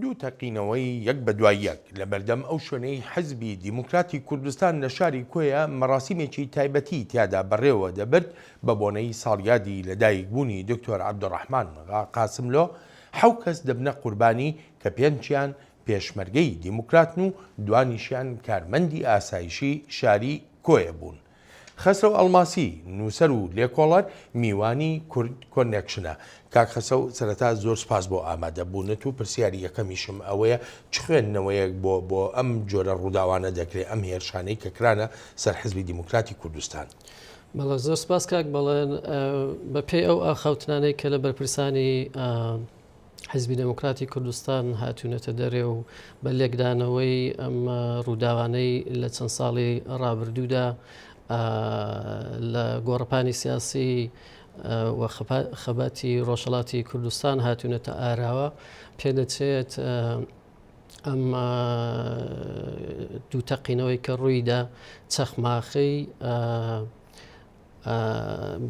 دوو تەقینەوەی یەک بە دوای یەک لە بەردەم ئەو شوێنەی حزبی دیموکراتی کوردستان لە شاری کۆیە مەراسیمێکی تایبەتی تیادا بەڕێوە دەبرد بە بۆنەی ساڵیادی لەدایکبوونی دکتۆر عەبدولڕەحمان قاسملۆ حەو کەس دەبنە قوربانی کە پێنجیان پێشمەرگەی دیموکراتن و دوانیشیان کارمەندی ئاسایشی شاری کۆیە بوون. خەسرەو ئەڵماسی، نووسەر و لێکۆڵەر، میوانی کورد کۆنێکشنە. کاک خەسرەو سەرەتا زۆر سوپاس بۆ ئامادە بوونت و پرسیاری یەکەمیشم ئەوەیە چ خوێندنەوەیەک بۆ بۆ ئەم جۆرە ڕووداوانە دەکرێ، ئەم هێرشانەی کە کرانە سەر حزبی دیموکراتی کوردستان؟ بەڵێ زۆر سوپاس کاک بەڵێن. بە پێی ئەو ئاخاوتنانەی کە لە بەرپرسانی حیزبی دێموکراتی کوردستان هاتوونەتە دەرێ و بە لێکدانەوەی ئەم ڕووداوانەی لە چەند ساڵی ڕابردوودا لە گۆڕەپانی سیاسی و خەباتی ڕۆژهەڵاتی کوردستان هاتوونەتە ئاراوە پێدەچێت ئەم دوو تەقینەوەی کە ڕوویدا چەخماخەی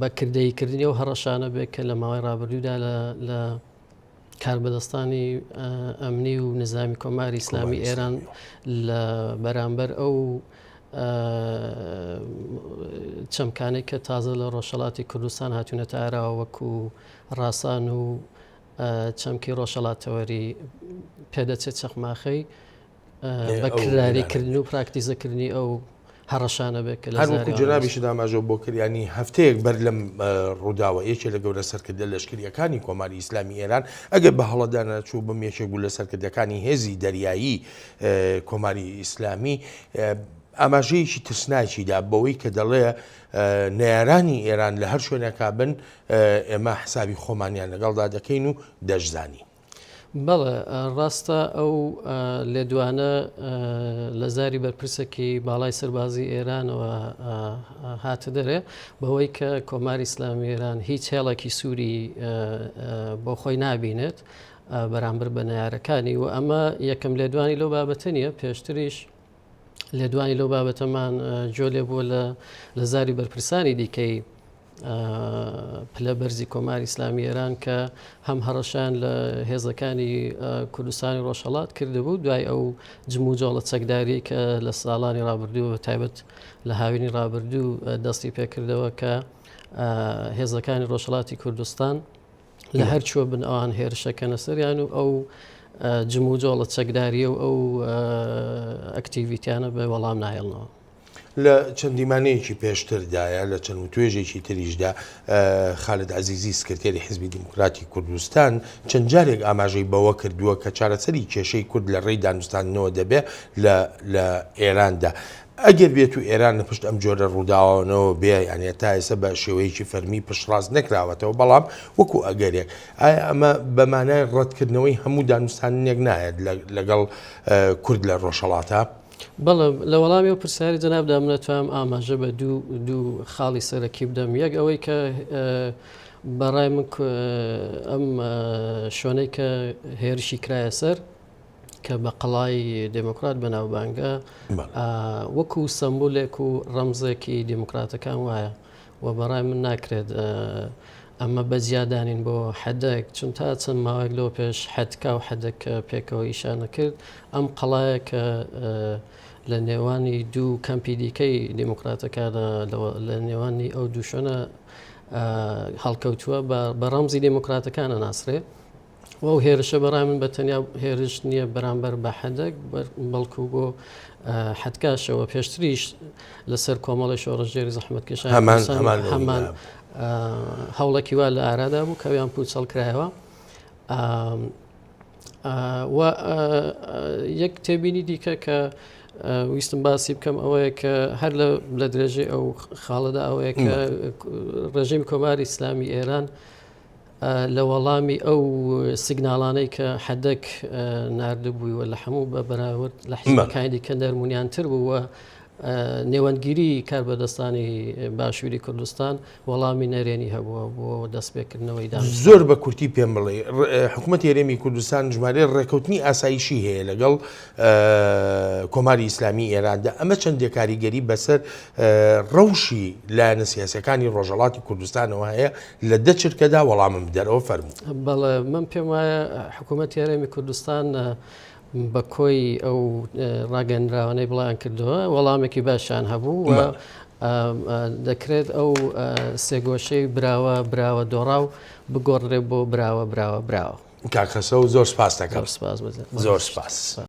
بە کردەییکردنی ئەو هەڕەشانە بێت کە لە ماوەی ڕابردوودا لە کاربەدەستانی ئەمنی و نزامی کۆماری ئیسلامی ئێران لە بەرامبەر ئەو چەمکانەی کە تازە لە ڕۆژهەڵاتی کوردستان هاتوونەتە ئاراوە وەکو ڕاسان و چەمکی ڕۆژهەڵاتەوەری پێدەچێت چەخماخەی بە کرداریکردن و پراکتیزەکردنی ئەو هەڕەشانە بێت کە لە هەر وەکو جەنابیشت ئاماژە بۆ کرد یانی هەفتەیەک بەر لەم ڕووداوە یەکێ لە گەورە سەرکردە لەشکرییەکانی کۆماری ئیسلامی ئێران ئەگەر بە هەڵەدا نەچووبم یەکێک بوو لە سەرکردەکانی هێزی دەریایی کۆماری ئیسلامی ئاماژەیەکی ترسناکی دا بەوەی کە دەڵێ نەیارانی ئێران لە هەر شوێنێکا بن ئێمە حسابی خۆمانیان لەگەڵدا دەکەین و دەشزانین. بەڵێ ڕاستە ئەو لێدوانە لە زاری بەرپرسێکی باڵای سەربازی ئێرانەوە هاتە دەرێ بەوەی کە کۆماری ئیسلامی ئێران هیچ هێڵێکی سووری بۆ خۆی نابینێت بەرامبەر بە نەیارەکانی و ئەمە یەکەم لێدوانی لەو بابەتە نییە پێشتریش لێدوانی لەو بابەتەمان گوێ لێ بووە لە زاری بەرپرسانی دیکەی پلە بەرزی کۆماری ئیسلامی ئێران کە هەم هەڕەشان لە هێزەکانی کوردستانی ڕۆژهەڵات کردبوو دوای ئەو جموجۆڵە چەکداری کە لە ساڵانی ڕابردوو بە تایبەت لە هاوینی ڕابردوو دەستی پێکردەوە کە هێزەکانی ڕۆژهەڵاتی کوردستان لە هەر کوێ بن ئەوان هێرشەکەنە سەریان و ئەو جموجۆڵە چەکداریە و ئەو ئەکتیڤیتیانە بە وەڵام ناهێڵنەوە. لە چەند دیمانەیەکی پێشتردایە لە چەند وتوێژێکی تریشدا خالد عەزیزی سکرتێری حزبی دیموکراتی کوردستان چەند جارێک ئاماژەی بەوە کردووە کە چارەسەری کێشەی کورد لە ڕێی دانوستاندنەوە دەبێ لە لە ئێراندا. ئەگەر بێت و ئێران لە پشت ئەم جۆرە ڕووداوانەوە بێ یانە تا ئێستا بە شێوەیەکی فەرمی پشتڕاست نەکراوەتەوە بەڵام وەکو ئەگەرێک ئایا ئەمە بە مانای ڕەتکردنەوەی هەموو دانوستاندنێک نایەت لەگەڵ کورد لە ڕۆژهەڵاتە؟ بەڵێ لە وەڵامی ئەو پرسیاری جەنابدا من ئەتوانم ئاماژە بە دوو دوو خاڵی سەرەکی بدەم یەک ئەوەی کە بەڕای من ئەم شوێنەی کە هێرشی کرایە سەر کە بە قەڵای دێموکرات بەناوبانگە وەکو سەمبولێک و ڕەمزێکی دێموکراتەکان وایە و بەڕای من ناکرێت ئەمە بە جیا دانین بۆ حدک چون تا چەند ماوەیەک لەوە پێش حدکا و حدک پێکەوە ئیشانە کرد ئەم قەڵایە کە لە نێوانی دوو کەمپی دیکەی دێموکراتەکانە لە نێوانی ئەو دوو شوێنە هەڵکەوتووە بە ڕەمزی دێموکراتەکانە ناسرێ. و ئەو هێرشە بەڕای من بە تەنیا هێرش نییە بەرامبەر بە حدک بەڵکو بۆ حدکاشەوە پێشتریش لەسەر کۆمەڵی شۆڕشگێری زەحمەتکێشان هەمان هەمان هەمان هەوڵێکی وا لە ئارادا بوو کەویان پوچەڵ کرایەوە و یەک تێبینی دیکە کە ویستم باسی بکەم ئەوەیە کە هەر لە درێژەی ئەو خاڵەدا ئەوەیە کە ڕژیم کۆماری ئیسلامی ئێران لە وەڵامی ئەو سیگناڵانەی کە حدک ناردبووی و لە هەموو بە بەراورد لە حیزبەکانی دیکە نەرمونیانتر بوو و. نێوەندگیری کاربەدەستانی باشووری کوردستان وەڵامی نەرێنی هەبووە بۆ دەستپێکردنەوەی دانوستان. زۆر بە کورتی پێم بڵێ حکومەتی هەرێمی کوردستان ژمارەی ڕێکەوتنی ئاسایشی هەیە لەگەڵ کۆماری ئیسلامی ئێراندا، ئەمە چەندێک کاریگەری بەسەر ڕەوشی لایەنە سیاسیەکانی ڕۆژهەڵاتی کوردستانەوە هەیە لە دە چرکەدا وەڵامم بدەرەوە فەرموو. بەڵێ من پێم وایە حکوومەتی هەرێمی کوردستان بە کۆی ئەو ڕاگەنراوانەی بڵاویان کردەوە وەڵامێکی باشیان هەبوو و دەکرێت ئەو سێگۆشەی براوە براوە دۆڕاو بگۆڕدرێت بۆ براوە براوە براوە. کاک خەسرەو زۆر سپاست دەکەم. زۆر سپاس. زۆر سپاس.